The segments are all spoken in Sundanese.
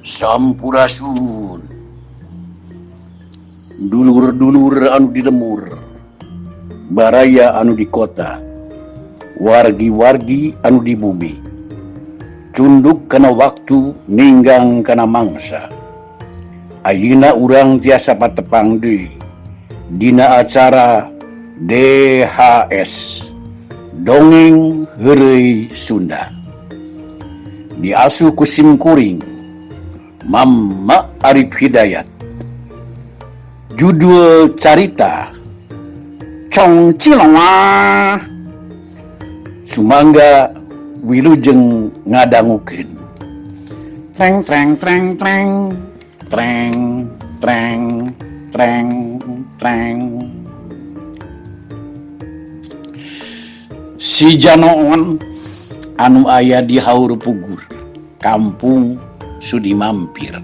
Sampurasun. Dulur-dulur anu di lembur, baraya anu di kota, wargi-wargi anu di bumi. Cunduk kana waktu, ninggang kana mangsa. Ayeuna urang tiasa patepang deui dina acara DHS Dongeng Heureuy Sunda. Diasuh ku sim kuring Mama Arif Hidayat. Judul carita Cong Cilongah. Sumangga wilujeng ngadangukeun. Treng treng treng treng treng treng treng treng. Si Janoon anu aya di Haur Pugur, Kampung Sudimampir.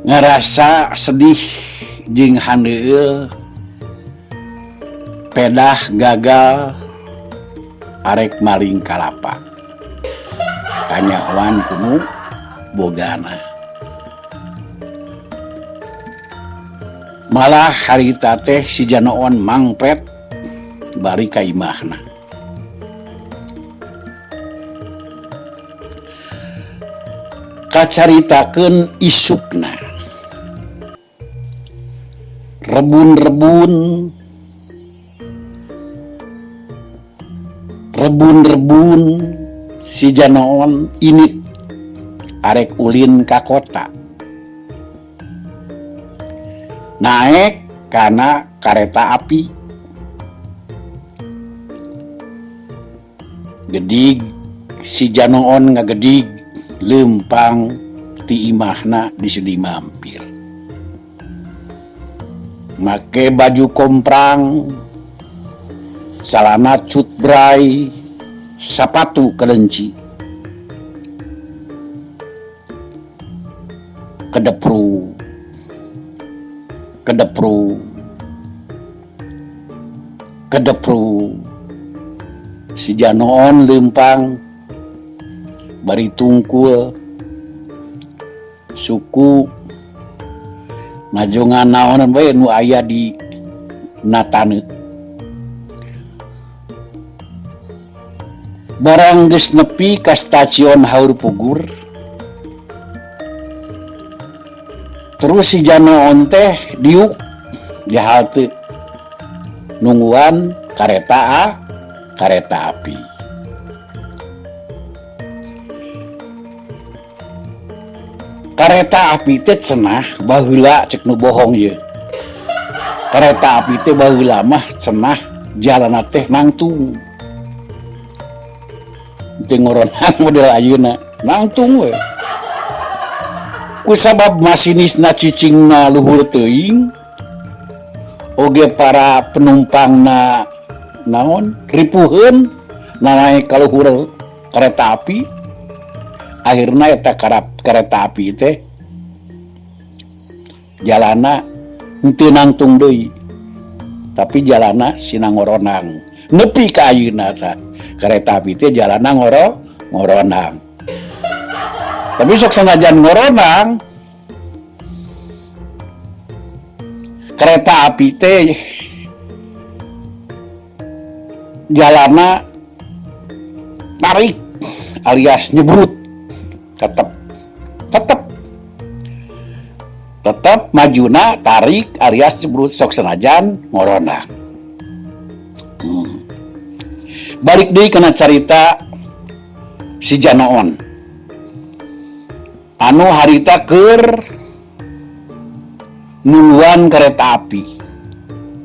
Ngerasa sedih jeung handeueul pedah gagal arek maling kalapa. Kanyahoan kunu bogana. Malah harita teh si Janoon mangpet bari ka imahna. Kacaritakeun isukna. Rebun-rebun rebun-rebun si Janoon init arek ulin ka kota. Naek kana kareta api. Gedig si Janoon ngagedig lempang ti imahna di Sudimampir. Make baju komprang, salana cutbray, sapatu kelenci. Kedepru, kedepru, kedepru. Si Janoon lempang bari tungkul suku najongan naonan bae nu aya di natane. Barang geus nepi ka stasiun Haur Pugur, terus si Janoon teh diuk di halte nungguan kareta kareta api. Kareta api teh cenah baheula cek nu bohong ieu. Kareta api teh baheula mah cenah jalanna teh nangtung. Teu ngoronang model ayeuna, nangtung we. Kusabab masinisna cicingna luhur teuing, oge para penumpangna naon ripuheun nanaek ka luhur kereta api, akhirna eta kereta api teh jalana henteu nangtung deui, tapi jalana sina ngoronang. Nepi ka ayeuna tah kereta api teh jalana ngoronang. Tapi sok sanajan ngoronang, kereta api teh jalana tarik alias nyebrut, tetep majuna tarik alias nyebrut sok sanajan ngoronang. Balik deui kana carita si Janoon anu harita keur nungguan kereta api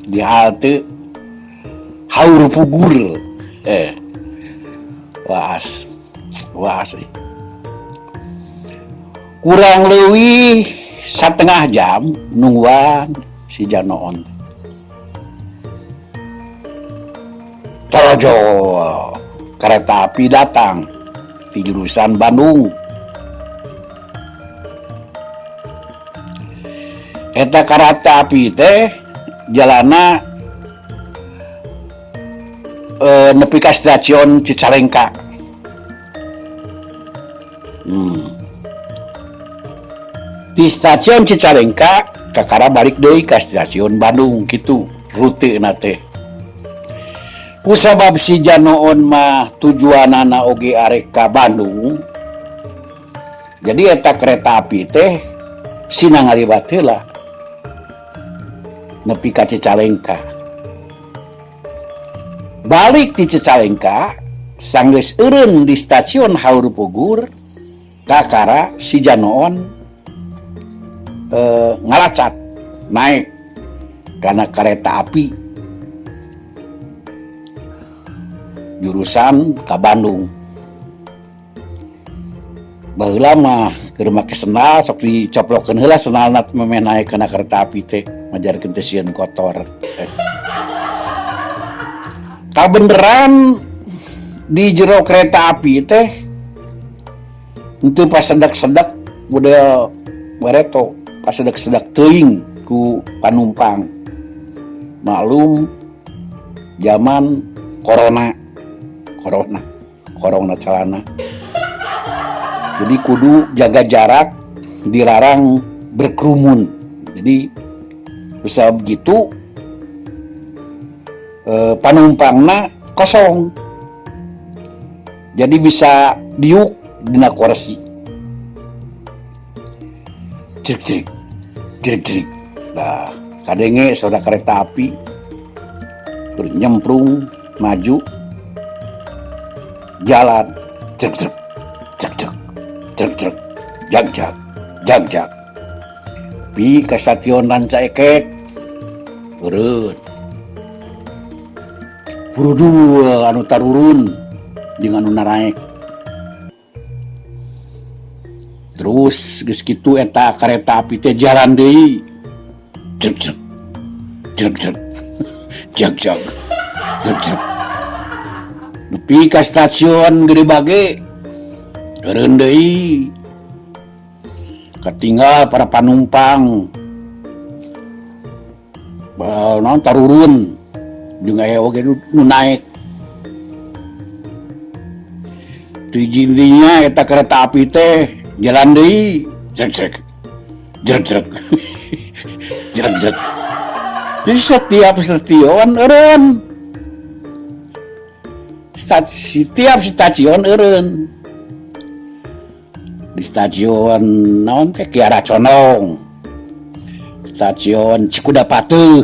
di halte Haur Pugur. Waas, waas. Kurang leuwih setengah jam nungguan si Janoon. Torojol kereta api datang di jurusan Bandung. Eta kereta api teh jalana nepi ka stasiun Cicalengka. Di stasiun Cicalengka kakara balik deui ka stasiun Bandung kitu rutena teh. Kusabab si Janoon mah tujuanana oge arek ka Bandung, jadi eta kereta api teh sina ngaliwat heula nepi ka Cicalengka. Balik ti Cicalengka sanggeus eureun di stasiun Haur Pugur, kakara si Janoon ngalacat naik karena kereta api jurusan ke Bandung. Baheula mah keur make sendal sok dicoplokeun heula sendalna memeh naik kana kereta api teh, majarkeun teh sieun kotor. Kabeneran di jero kereta api teh henteu pasedak-sedak model bareto, pasedak-sedak teuing ku panumpang. Maklum zaman corona, corona, corona calana. Jadi kudu jaga jarak, dilarang berkerumun. Jadi bisa begitu, panumpangna kosong. Jadi bisa diuk dina kursi. Jerik jerik, jerik jerik. Nah, kadenge suara kereta api keur nyemprung maju jalan, jerik jerik, jek jek, jek jek, jag jag, jag jag. Pi ka stasiun Rancaekek eureun. Purudul anu tarurun jeung anu naraek. Terus geus kitu eta kereta api teh jalan deui. Jek jek. Jek jek. Jag jag. Jek jek. Nepi ka stasiun Gedebage eureun deui. Katinggal para panumpang. Ba naon tarurun jeung aya oge nu naek. Tijindinya eta kereta api teh jalan deui, jek jek, jek jek, jek jek. Jadi setiap stasiun eureun. Setiap stasiun eureun. Di stasiun naon teh Kiara Condong, stasiun Cikudapateuh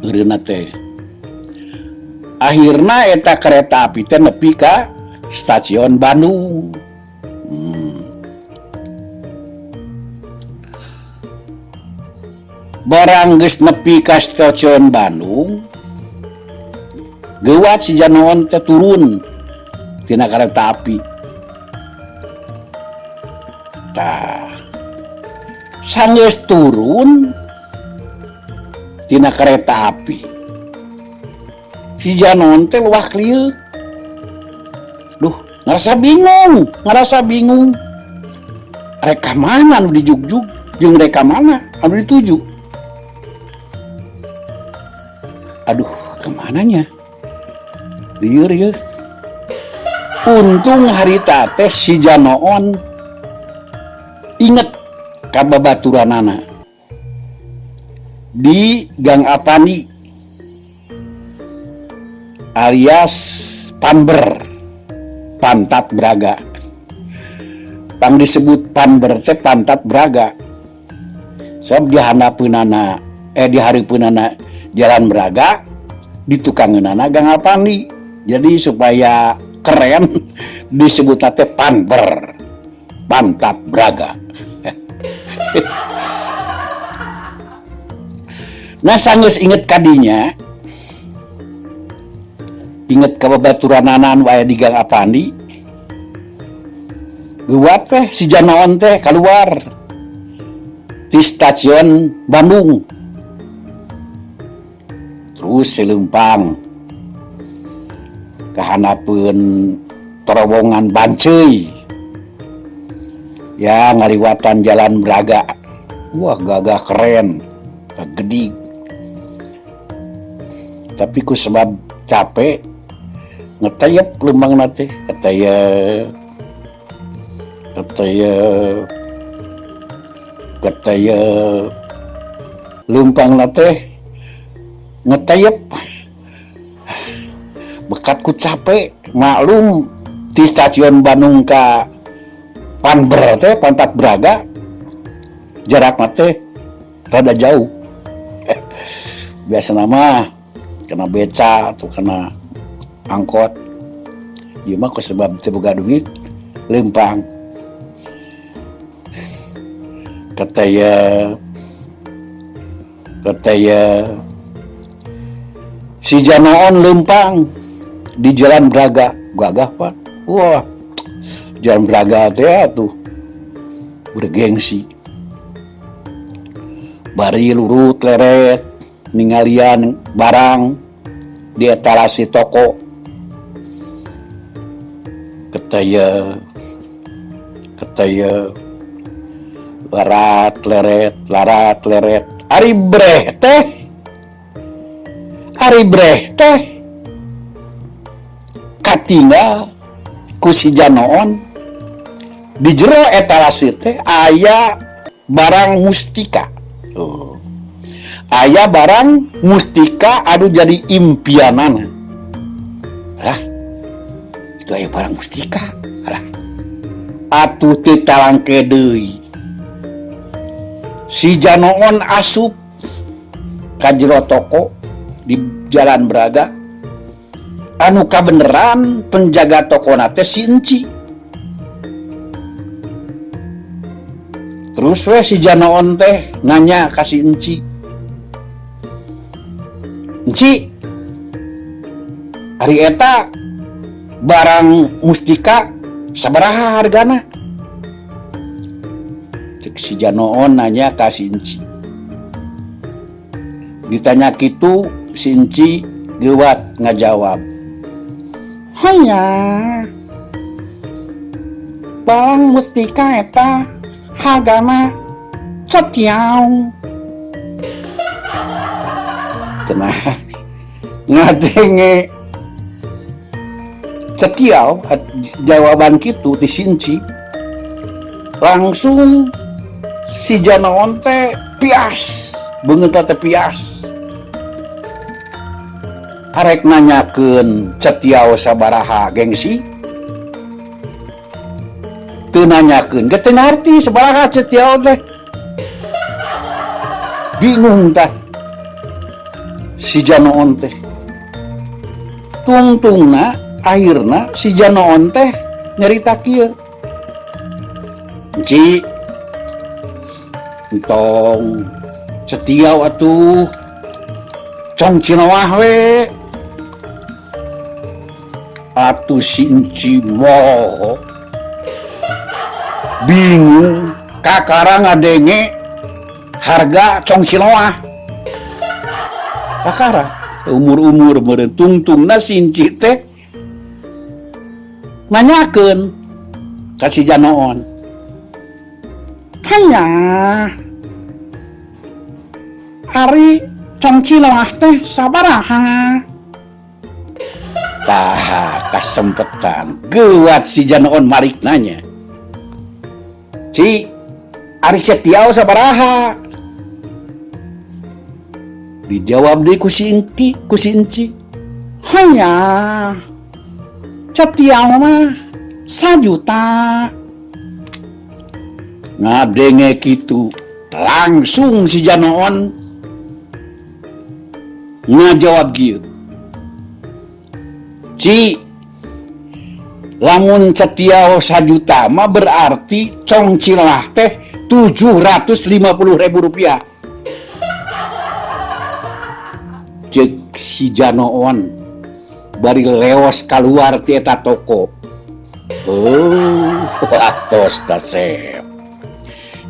eureunna teh. Akhirna eta kereta api teh nepi ka stasiun Bandung. Barang geus nepi ka stasiun Bandung, geuwat si Janoon teh turun tina kereta api. Tah, sanggeus turun tina kereta api, si Janoon teh luak lieu. Duh, ngerasa bingung, ngerasa bingung. Rek ka mana anu dijugjug jeung rek ka mana anu dituju? Aduh, kemananya? Lieur ieu. Untung harita teh si Janoon inget ka babaturanana di Gang Apandi alias Panber, Pantat Braga. Pang disebut Panber teh Pantat Braga. Sebab di handapeunana, di hareupeunana Jalan Braga, di tukangeunana Gang Apandi. Jadi supaya keren disebut teh Panber, Pantat Braga. Nah, sanggeus inget kadinya, inget ka babaturanana anu aya di Gang Apandi, geuwat teh si Janoon teh keluar di stasiun Bandung. Terus selempang kahanapeun terowongan Banceuy, ya ngaliwatan Jalan Braga. Wah, gagah keren, gede. Tapi ku sebab capek ngetayep lembang teh, ketayep. Keteyep keteyep leumpangna teh ngeteyep bekat ku cape maklum ti stasiun Bandung ka Panber teh Pantat Braga jarakna teh rada jauh biasana mah kana beca atau kana angkot ieu mah kusebab teu boga duit leumpang keteyep keteyep si Janoon leumpang di Jalan Braga gagah Pak wah Jalan Braga teh atuh bergengsi bari lurut leret ningalian barang di etalase toko keteyep keteyep larat leret larat leret ari breh teh katinggal ku si Janoon di jero etalase teh aya barang mustika. Oh. Aya barang mustika anu jadi impianana. Lah, itu aya barang mustika. Alah. Atuh teu talangke deui. Si Janoon asup ka jero toko di Jalan Braga. Anu kabeneran penjaga tokona teh si Enci. Terus weh si Janoon teh nanya ka si Enci. Enci, ari eta barang mustika sabaraha hargana? Cek si Janoon nanya ka si Enci. Ditanya kitu si Enci geuwat ngajawab. Hanya barang mustika eta hargana cetiau. Cenah ngadenge cetiau jawaban kitu ti si Enci. Langsung si Janoon teh pias, beungeut teh pias. Arek nanyakeun cetiau sabaraha gengsi. Teu nanyakeun ge teu ngarti sabaraha cetiau teh. Bingung tah si Janoon teh. Tungtungna akhirna si Janoon teh nyarita kieu. Enci, entong cetiau atuh cong cinoah we. Atuh si Enci moho bingung kakara ngadenge harga cong cinoah. Kakara umur-umur meureun tungtungna si Enci teh nanyakeun ka si Janoon. Hanya ari cong cinoah teh sabaraha? Tah kasempetan geuwat si Janoon marik nanya. Ci, ari cetiau sabaraha? Dijawab deui ku si Enci, ku si Enci. Hanya cetiau mah sajuta. Ngadenge kitu langsung si Janoon ngajawab kieu. Ci, lamun cetiau sajuta mah berarti cong cilah teh 750.000 rupiah. Cek si Janoon bari leos keluar ti eta toko. Oh, atos tasep.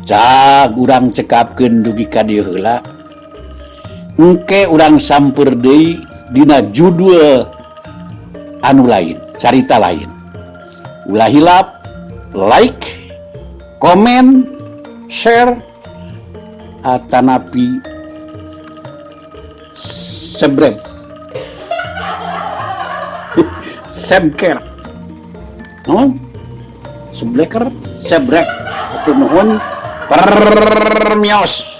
Cag urang cekapkeun dugi ka dieu heula. Engke urang samper deui dina judul anu lain, carita lain. Ulah hilap like, komen, share, atanapi subscribe. Subscribe. No? Subleker sebrek. Hatur nuhun. Permios.